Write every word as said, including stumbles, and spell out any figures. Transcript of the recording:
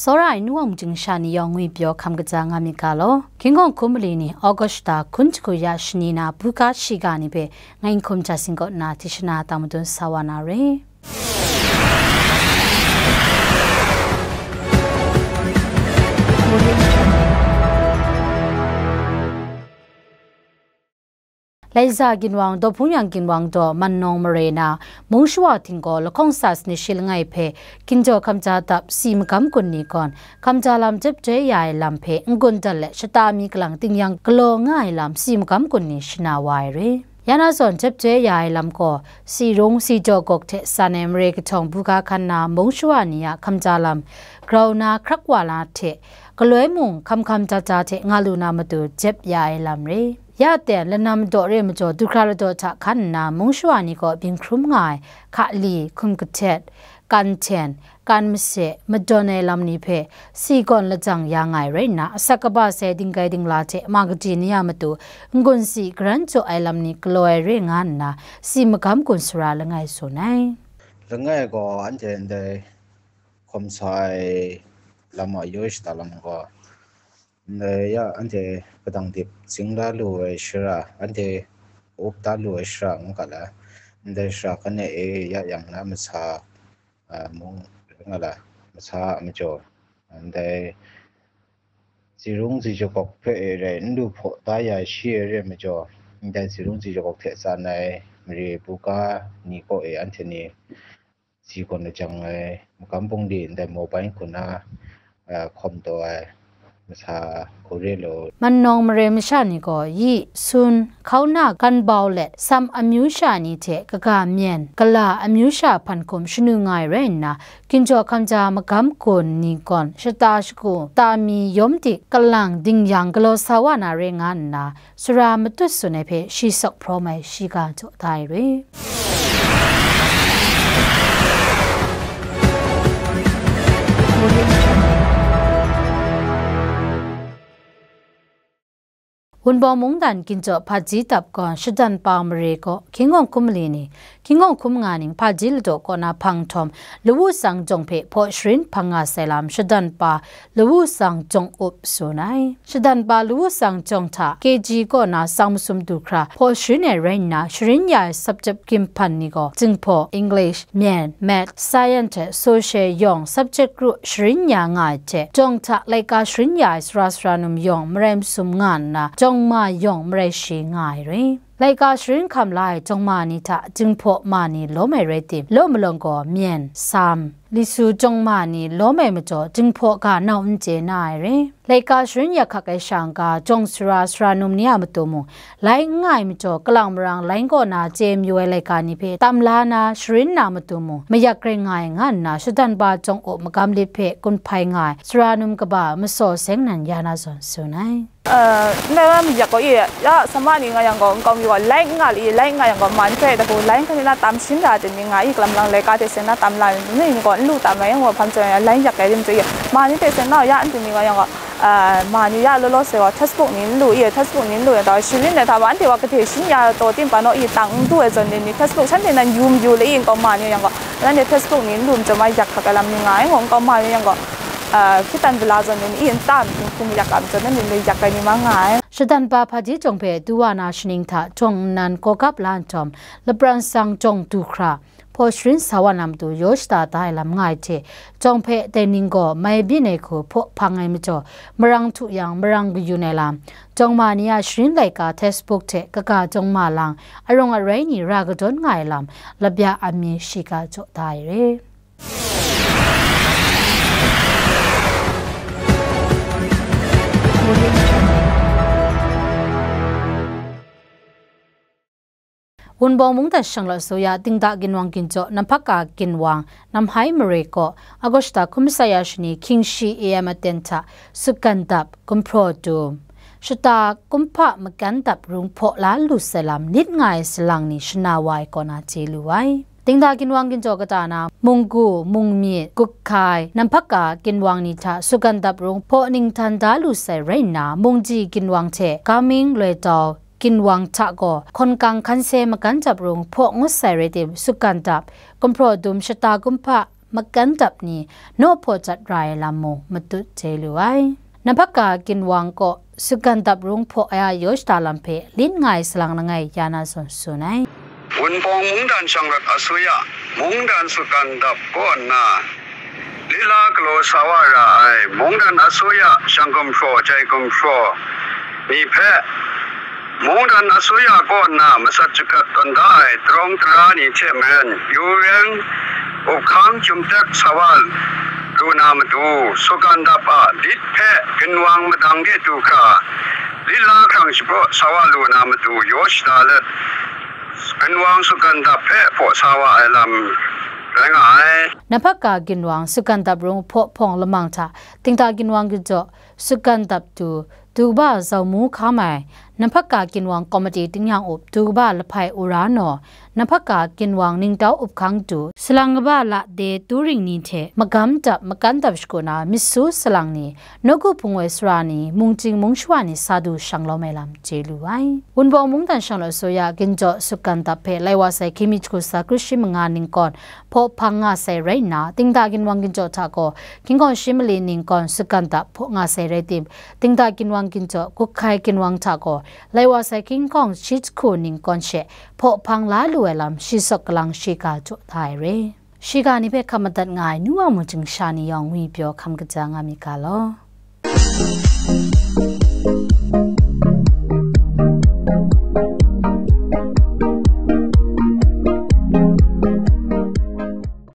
Tsawra ai nu wa mungchying sha ni yawng ngwi pyaw hkam kaja nga myit ga law. Hkying hkawng hkum mali ni August da hkun jahku ya shani na buga shiga ni hpe ngai n hkum ja sing kaw nna tishana tang madun sa wa na re. Laiza ginwang, Dawhpung yang ginwang daw Mannawng mare na, mung shawa htinggaw lahkawng sa sanit shi langai hpe, ginjaw hkamja dap si magam gun ni gawn, hkamja lam jep joi ya ai lam hpe n-gun dat let shata mi kalang ting yang galaw nga ai lam si magam gun ni shana wa ai re. Ya na zawn jep joi ya ai lam gaw, si rung si jaw gawk hte san ai mare kahtawng buga hkan na mung shawa ni a hkamja lam, grau na hkrak wa la hte, galoi mung hkam hkam ja ja hte nga lu na matu jep ya ai lam re. Ya ten, lanam daw re majaw, du hkra ladaw hta hkan nna, mung shawa ni gaw byin hkrum nga ai, hkali, hkum kahtet, kan hten, kan mase, madawn ai lam ni hpe, si gawn lajang ya nga ai rai nna, asak kaba sai dinggai dingla hte ma kaji ni a matu, n-gun si garan jaw ai lam ni galaw ai re nga nna, si magam gun sara langai tsun ai. Langai gaw anhte ndai hkawm sa ai lam a yaw shada lam gaw, ndai ya anhte kadang dip zing la lu ai shara, anhte up da lu ai shara ngu ga la, ndai shara kan e ya yang na masa, a, mung nga la, masa a majaw, ndai zirung zijakawk hpe e rai n lu hpaw da ya shi e re majaw, ndai zirung zijakawk hte tsan ai mare buga ni kaw e anhte ni si gawn lajang ai, magam bungli ndai mobile hku na, a, hkawm taw ai masa hku re law. Mannawng mare masha ni gaw yi, sun, hkauna, ganbau let sam amyu sha ni hte kaga myen, gala amyu sha hpan hkum shanu nga ai rai nna, ginjaw hkamja magam gun ni gawn shata shagu, ta mi yawm dik, kalang, dingyang galaw sa wa na re nga nna, sara matut tsun ai hpe shi sawk hprawm ai shiga jaw da ai re. Wunpawng mungdan ginjaw hpaji dap gawn shadan pa mare gaw, hkying hkawng hkum mali ni, hkying hkawng hkum nga ning hpaji ladaw kaw na hpang htawm, lawu tsang jawng hpe hpaw sharin hpang nga sai lam shadan pa lawu tsang jawng up tsun ai. Shadan pa lawu tsang jawng hta K G kaw na tsang masum du hkra hpaw sharin ai rai nna, sharin ya ai sapjep ginhpan ni gaw, Jinghpaw, English, Myen, Maths, Science hte Social yawng sapjep kru sharin ya nga ai hte, jawng hta laika sharin ya ai sara sara num yawng marai masum nga nna, jawng ma yawng marai shi nga ai rai. Laika sharin hkam la ai jawng ma ni hta Jinghpaw ma ni lawm ai rai tim, law malawng gaw Myen, Sam, Lisu jawng ma ni lawm ai majaw, Jinghpaw ga nau n chye na ai re. Laika sharin yak hkak ai sha n-ga, jawng sara, sara num ni a matu mung, lai n nga ai majaw, kalang marang lai n kaw na chye mayu ai laika ni hpe tam la na, sharin na matu mung, mayak rai nga ai nga nna, shadan pa jawng up magam lit hpe gun hpai nga ai, sara num kaba masaw seng nan ya na zawn tsun ai. Ndai wa mayak gaw i, ya, sama ni nga yang gaw, nkau mi gaw, lai n nga li, lai n nga yang gaw, ma ni hpe dapu, lai n hkani na tam shin ra ai ni nga i, kalam lang laika hte seng na tam la ni gaw, n lu tam ai yang gaw, hpang chyawm yang, lai n yak ai rim chye i, ma ni hte seng na ya, n ting ni nga yang gaw, ma ni ya law law se gaw, textbook ni n lu i, textbook ni n lu yang, taw, shirin ai hta wa, anhte wa, kahte shin ya taw, tim pa naw i, tang n du ai zawn ni, textbook shanhte nan yu mayu le i, nkau ma ni yang gaw, nanhte textbook ni n lu, macam ma yak hkak ai lam ni nga ai, nkau ma ni yang gaw, hkitan bala zawn ni, i, nta hkum yak a, macam nanhte yak ai ni ma nga ai. Shadan pa hpaji jawng hpe du wa na shaning hta jawng nnan kawgap la nhtawm, lapran sang jawng du hkra, hpaw sharin sa wa na matu yaw shada da ai lam nga ai hte, jawng hpe dai ning gaw mai byin ai hku hpaw hpang ai majaw, marang htu yang marang kayun ai lam, jawng ma ni a sharin laika textbook hte kaga jawng ma lang, arawng arai ni ra kadawn nga ai lam, lapya a mi shiga jaw da ai re. Wunpawng mungdan shanglawt su ya, Tingda ginwang ginjaw, Namhpaka ginwang, Namhai mare kaw, Agusta hkum masaya shani, hkying shi A M aten hta, sutgan dap, gumhpraw dum, shata kumhpa magan dap rung hpaw la lu sai lam, nit nga ai salang ni shana wa ai kaw na chye lu ai. Tingda ginwang ginjaw kata na, Munggu, Mungmyit, Gukhai, Namhpaka ginwang ni hta sutgan dap rung hpaw ninghtan da lu sai rai nna, Mungji ginwang hte, Gaming, Loitau, ginwang hta gaw, hkawnkang hkan se magan dap rung hpaw ngut sai rai tim, sutgan dap, gumhpraw dum shata kumhpa makan dap ni naw hpaw jat ra ai lam mung matut chye lu ai. Nabakka ginwang kaw sutgan dap rung hpaw ai a yaw shada lam hpe lit nga ai salang langai ya na zawn tsun ai. Wunpawng mungdan shang rat asuya, mungdan sutgan dap kaw nna, lila galaw sa wa ra ai, mungdan asuya shang gumhpraw, jai gumhpraw ni hpe, mungdan asuya kaw nna masat shagat tawn da ai tarawng tara ni hte maren, yu reng, uphkang, chyum tek sa wa lu na matu, sutgan dap a lit hpe ginwang madang de du hkra, lila hkrang shapraw sa wa lu na matu, yaw shada let, ginwang sutgan dap hpe hpaw sa wa ai lam rai nga ai. Nabakka ginwang sutgan dap rung hpaw hpawng lamang hta, Tingta ginwang ginjaw sutgan dap du, du kaba zau mu hkam ai, Nabakka ginwang komiti tingnyang up du kaba Lahpai Ura naw, Nabakka ginwang ningtau uphkang du, salang kaba Lade Turing ni hte magam dap makan dap shagu na myit su salang ni, nawku hpung woi sara ni, mungchying mungshawa ni sa du shang lawm ai lam chye lu ai. Wunpawng mungdan shang rat asuya ginjaw sutgan dap hpe lai wa sai hkying mi jahku tsa kru shi manga ningkawn hpaw hpang nga sai rai nna, Tingta ginwang ginjaw hta gaw hkying hkawng shi mali ningkawn sutgan dap hpaw nga sai rai tim, Tingta ginwang ginjaw gup hkai ginwang hta gaw lai wa sai hkying hkawng shi jahku ningkawn she hpaw hpang la lu ai lam shi sawk galang shiga jaw da ai re. Shiga ni hpe hkap madat nga ai nu wa mungchying sha ni yawng ngwi pyaw hkam kaja nga myit ga law.